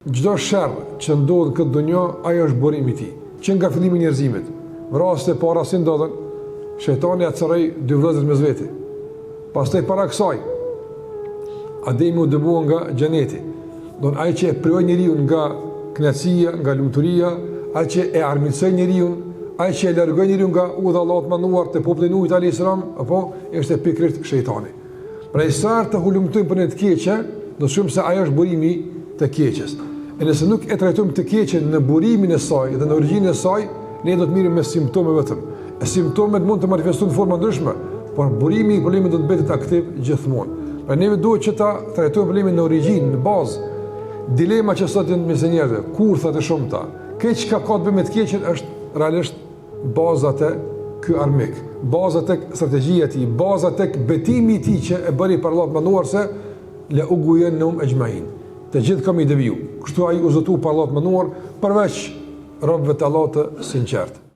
Çdo sherr që ndodh në këtë dunja, ai është burimi i tij, që nga fillimi i njerëzimit. Vrasjet e para si ndodhën, shejtani acaroi dy vëllezërit mes veti. Pastaj para kësaj, Ademi u dëbua nga xheneti. Don ai që e privoi njeriun nga kënaqësia, nga lumturia, ai që e armiqësoi njeriun, ai që e largoi njeriun nga udha e Allahut të madhëruar te populli i Nuhit alayhis salam, apo ishte pikërisht shejtani. Pra sa herë të hulumtojmë për një të keqe, do të shohim se ajo është burimi i të keqes. E nëse nuk e trajtojmë të keqen në burimin e saj dhe në origjinën e saj, ne do të merremi me simptome vetëm. E simptomet mund të manifestohen në forma ndryshme, por burimi i problemit do të mbetet aktiv gjithmonë. Pra neve duhet që ta trajtojmë problemin në origjinë, në bazë. Dilema që sot janë mes njerëzve, kurthat e shumta, krejt çka ka të bëjë me të keqen është realisht baza te ky armik, baza tek strategjia e tij, baza tek betimi i tij që e bëri para Allahut të madhëruar se le ugujennehum exhmain. Të gjithë kam me i deviju. Kështu ai u zotu para Allahut të madhëruar përveç robëve të Allahut të sinqertë.